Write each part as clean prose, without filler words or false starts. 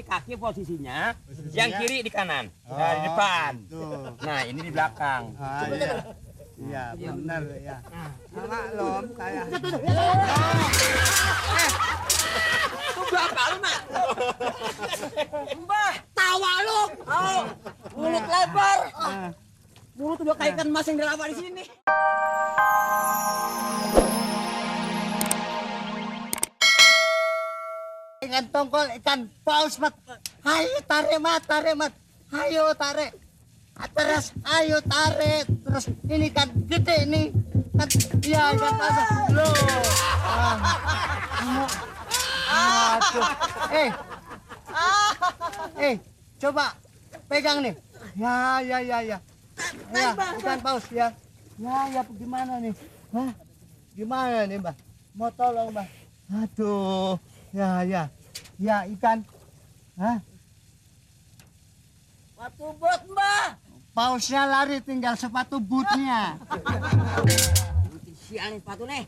Jadi kaki posisinya yang kiri di kanan, di depan. Tuh. Nah, ini di belakang. Iya, benar ya. Maklum kayak. Itu berapa lu, Mak? Mbah, tawa lu. Oh, mulut lebar. Mulut udah kayak ikan mas yang dilapa di sini. Ikan tongkol, ikan paus, mat. Hayo tarik, mat, tarik, mat. Hayo tarik. Terus, ayo tarik. Terus ini kan gede nih. Kan, iya, ikan paus. Loh. Aduh. Coba pegang nih. Ya. Ya, ikan paus ya. Ya, gimana nih? Hah? Gimana nih, Mbak? Mau tolong, Mbak? Aduh. Ya, ikan. Hah? Sepatu bot, Mbah. Pausnya lari, tinggal sepatu bootnya. Sial nih sepatu nih.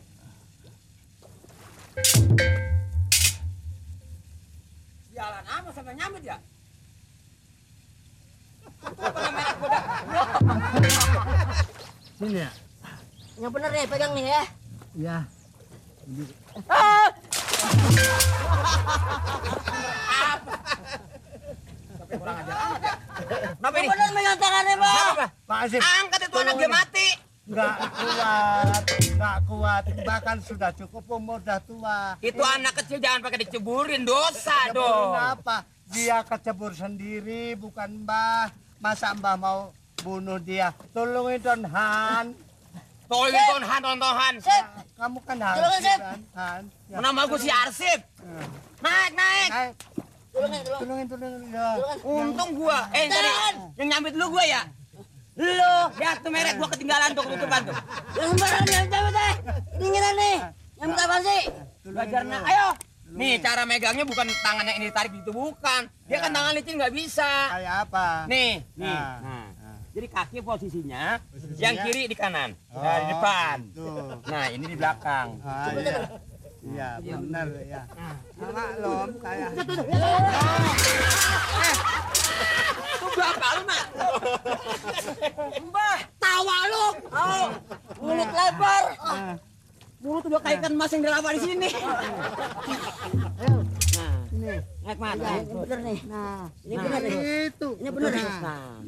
Sialan apa sampai nyambut ya? Sini ya? Yang bener nih, pegang nih ya. Ya. Sampai kurang ajar amat ya. Kenapa ini? Bener megang tangannya, Bang. Pak Asif. Angkat itu anak dia mati. Nggak kuat. Bahkan sudah cukup umur, udah tua. Itu anak kecil jangan pakai diceburin, dosa dong. Kenapa? Dia kecebur sendiri, bukan Mbah. Masa Mbah mau bunuh dia? Tolongin Don Han. Tolongin Don Han. Ya, kamu kan harus kan, Han. Ya. Nama gue si Arsip. Naik. Tolongin. Ya. Untung gua. Tadi yang nyambit lu gua ya. Lu, lihat tuh merek gua ketinggalan tuh ketutupan tuh. Yang sembarang yang cabut dinginan nih. Yang minta apa sih? Belajarnya, ayo. Nih cara megangnya bukan tangannya ini tarik gitu, bukan. Dia kan tangan licin nggak bisa. Kayak apa? Nih. Nah. Jadi kaki posisinya yang kiri di kanan, di depan. Tuh. Nah, ini di belakang. Iya, benar ya. Maklum kayak. Itu berapa lu, Mak? Mbah, tawa lu. Oh, mulut lebar. Mulut udah kayak ikan mas yang dilapa di sini. Ini. Naik, Mak. Ini bener nih. Nah, Ini bener nih. itu. Ini bener nih.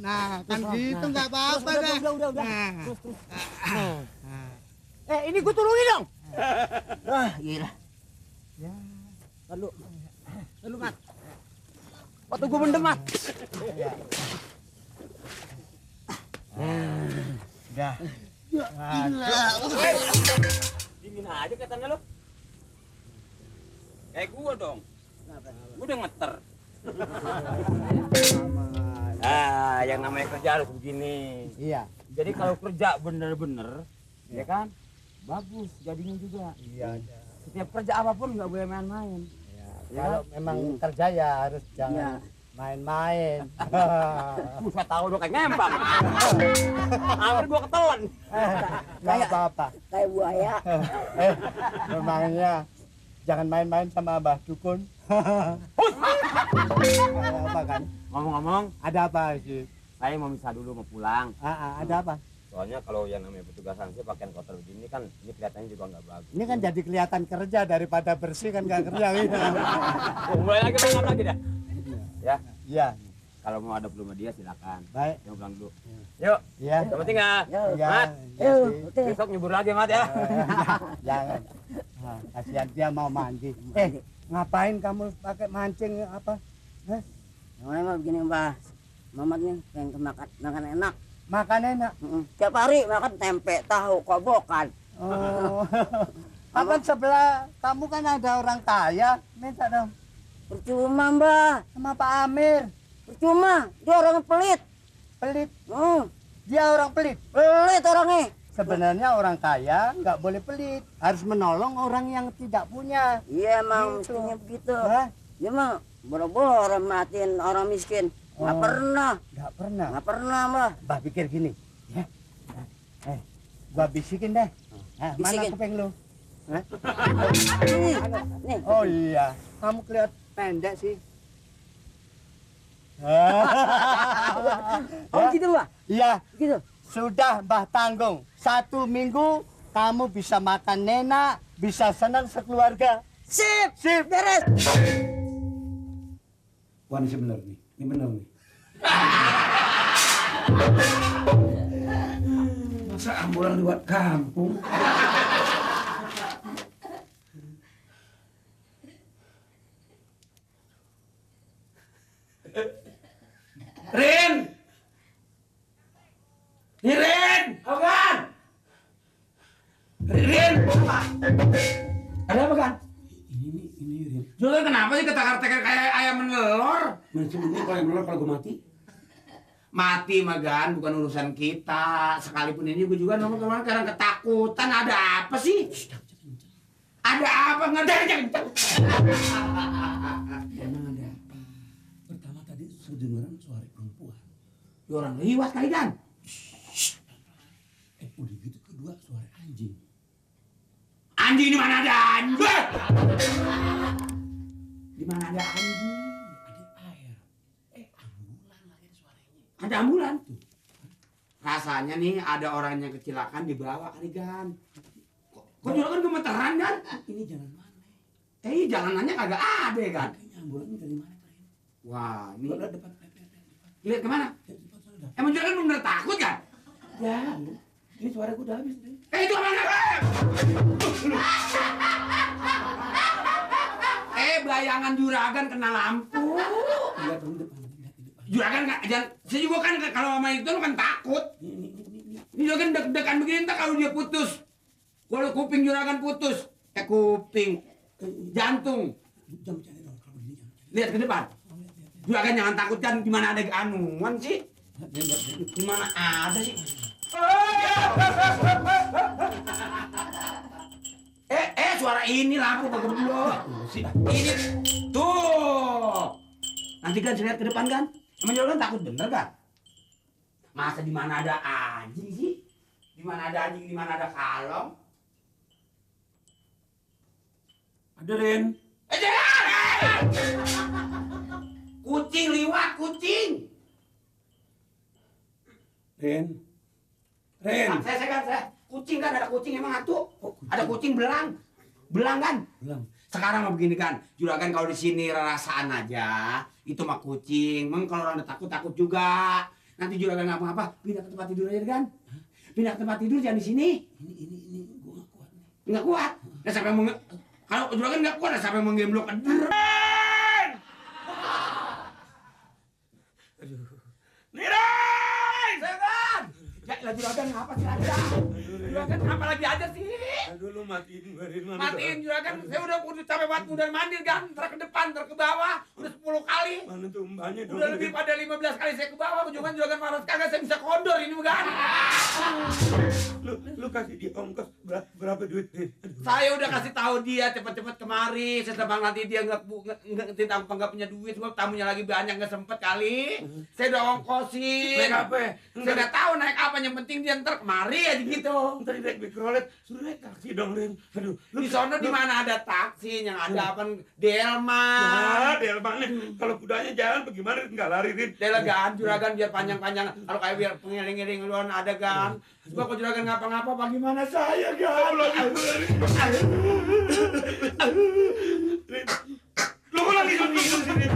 Nah, kan gitu nggak apa-apa dah. Udah. Nah. Ini gue turunin dong. Gila. Ya. Lalu, Mat. Waktu gue bendem, Mat. Dah. Dingin aja katanya lu. Kayak gua dong. Gua udah ngeter. Yang namanya kerja harus begini. Iya. Jadi kalau kerja bener-bener, ya kan? Bagus jadinya juga. Iya. Setiap kerja apapun nggak boleh main-main. Ya. Kalau memang kerja ya harus jangan main-main. Saya tahu udah kayak ngempang. Hampir gua ketelan. Nggak apa-apa. Kayak buaya. Memangnya jangan main-main sama Mbah Dukun. Apa kan? Ngomong-ngomong, Ada apa sih? saya mau misah dulu mau pulang. Ada apa? Soalnya kalau yang namanya petugasan sih pakaian kotor begini kan ini kelihatannya juga nggak bagus. Ini kan jadi kelihatan kerja daripada bersih kan nggak kerja. Mulai lagi malam lagi dah. Ya, Iya. kalau mau ada perlu sama dia silakan. Baik. Yang pulang dulu. Yuk, Iya. yang penting nggak? Iya. Mat, Iya sih. besok nyebur lagi Mat ya. Jangan. Nah, kasihan dia mau mandi. Ngapain kamu pakai mancing apa? Namanya mah begini, Mbah. Mamat nih pengen makan enak. Makan enak. Tiap hari makan tempe, tahu, kobokan. Oh. Kan sebelah kamu kan ada orang kaya, minta dong Percuma, Mbah. sama Pak Amir. Percuma, dia orang pelit. Pelit. Hmm, Dia orang pelit. pelit orangnya. Sebenarnya orang kaya nggak boleh pelit, harus menolong orang yang tidak punya. Iya, emang Gitu. mestinya begitu. Hah? Dia mah boro-boro matiin orang miskin. Nggak Oh. pernah. Nggak Nggak pernah, Mbah. Mbah pikir gini, ya. Gua bisikin deh. Mana Bisikin. kuping lu? Nih. Oh iya, kamu kelihatan pendek sih. Oh gitu Mbah? Iya, Gitu. sudah Mbah tanggung. 1 minggu kamu bisa makan enak, bisa senang sekeluarga. Sip. Sip. Beres. Wah ini bener nih, ini bener nih. Masa ambulan lewat kampung? Rin! Nih Rin! Ogan! Rin! Ada apa kan? Ini Rin. Juga kenapa sih ketakar-takar kayak ayam menelor? Macam ini kalau yang menelor kalau gue mati? Mati Magan, bukan urusan kita. Sekalipun ini gue juga nomor kemarin karena ketakutan. Ada apa sih? Ada apa? Nggak ada kencang. Emang ada apa? Pertama tadi sedengaran suara perempuan. Ya orang liwat kali kan? Udah gitu kedua suara anjing. Anjing di mana ada anjing? Di mana ada anjing? Ada air. Ambulan lagi suaranya. Ada ambulan tuh. Rasanya nih ada orang yang kecelakaan dibawa kali kan. Kok juga kan gemeteran kan? Ini jalan mana? Jalanannya kagak ada kan? Kayaknya ambulannya dari mana tadi? Wah, ini depan. Lihat kemana? Emang juga kan bener takut kan? Ya, ini suara gue udah habis nih. Itu mana? Bayangan juragan kena lampu. Lihat dong depan. Juragan nggak, saya juga kan kalau sama itu kan takut. Ini juragan deg-degan begini entah kalau dia putus. Kalau kuping juragan putus, kuping, jantung. Lihat ke depan. Juragan jangan takut kan, gimana ada anuan sih? Gimana ada sih? Suara ini lampu kegeblok. Ini tuh. Nanti kan saya lihat ke depan kan. Emang juragan takut bener kan? Masa di mana ada anjing sih? Di mana ada anjing, di mana ada kalong? Ada Ren. Jangan! Kucing liwat, kucing. Ren. Saya. Kucing kan, ada kucing emang atuh. Ada kucing belang. Belang kan? Belang. Sekarang mau begini kan, juragan kalau di sini rasaan aja, itu mah kucing. Memang kalau orang takut juga. Nanti juragan ngapa-ngapa, pindah ke tempat tidur aja kan? Pindah ke tempat tidur jangan di sini. Ini gua nggak kuat nih. Nggak kuat. Nah, sampai mau kalau juragan nggak kuat, sampai mau ngemblok. Aduh. Nirai! Segan! Ya, juragan ngapa sih aja? Juragan apa lagi aja sih? Aduh lu matiin mana? Matiin juragan, saya udah capek banget udah mandi kan, ntar ke depan, ntar ke bawah, udah 10 kali. Mana tuh mbaknya dong? Udah lebih pada 15 kali saya ke bawah, juragan marah kagak saya bisa kondor ini kan. Lu kasih dia ongkos berapa duit? Saya udah kasih tahu dia cepet-cepet kemari, setebang nanti dia nggak punya duit, sebab tamunya lagi banyak nggak sempet kali. Saya udah ongkosin. Naik apa? Saya nggak tahu naik apa, yang penting dia ntar kemari aja gitu. Ntar naik mikrolet, suruh naik taksi dong Ren. Aduh, Di sono di mana ada taksi, yang ada apa Delman. Ya, Delman nih. Kalau kudanya jalan bagaimana nggak lari Rin? Delegan juragan biar panjang-panjang. Kalau kayak biar pengiring-iring luar ada kan. Sebab kalau juragan ngapa-ngapa bagaimana saya kan? Lu kok lagi gitu sini?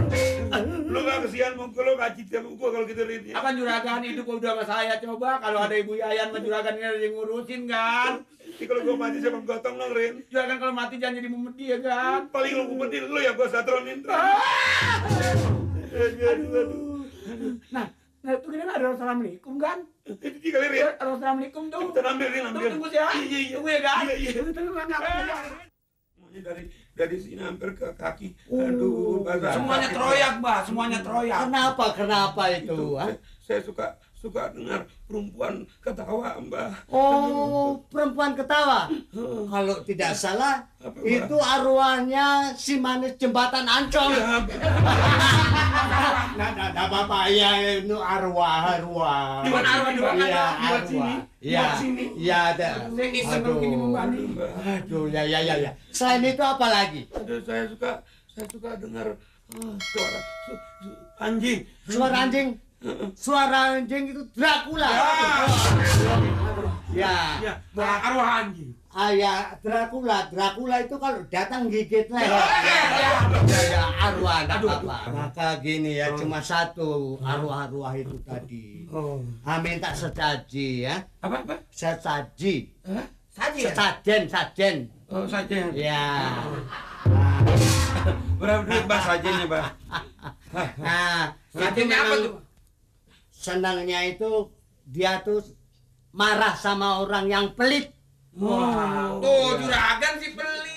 Lu nggak kesian mungkin lu nggak cinta sama gua kalau gitu Rin. Apa juragan hidup udah sama saya coba. Kalau ada ibu Yayan sama juragan ini ada yang ngurusin kan. Ini kalau gua mati sama gotong dong Rin. Juragan kalau mati jangan jadi memedi ya kan. Paling lu kumpulin lu ya gua satronin. Aduh. Nah itu kan ada assalamualaikum kan? Itu 3 kali Rin. Assalamualaikum tuh. Kita ambil Rin, ambil. Tunggu ya. Iya. Tunggu ya kan? Iya. Dari sini hampir ke kaki. Aduh, basah. Semuanya teroyak, Mbak. Semuanya teroyak. Kenapa itu? Ha? Saya suka dengar perempuan ketawa, Mbak. Oh, perempuan ketawa. Kalau tidak salah, Apa, Mbak? itu arwahnya si manis jembatan Ancol. Ya, Nah, Bapak, ya itu arwah. Di mana arwah? Di mana? Iya, Buat sini. Iya, Buat sini. iya ada. Saya iseng kalau gini membanding. Aduh, ya. Selain itu apa lagi? Aduh, saya suka dengar suara Anjing. Suara anjing. Suara anjing itu Dracula. Ya. Ya, arwah anjing. Ya, Dracula itu kalau datang gigit leher. Ya, arwah enggak apa-apa. Maka gini ya, cuma satu arwah-arwah itu tadi. Oh. Minta sesaji ya. Apa? Sesaji. Hah? Sajen. Oh, saja. Ya. Berapa duit Mbah sajennya, Mbah? Nah, Sajennya apa tuh? senangnya itu dia tuh marah sama orang yang pelit. Wow. Tuh, juragan si pelit.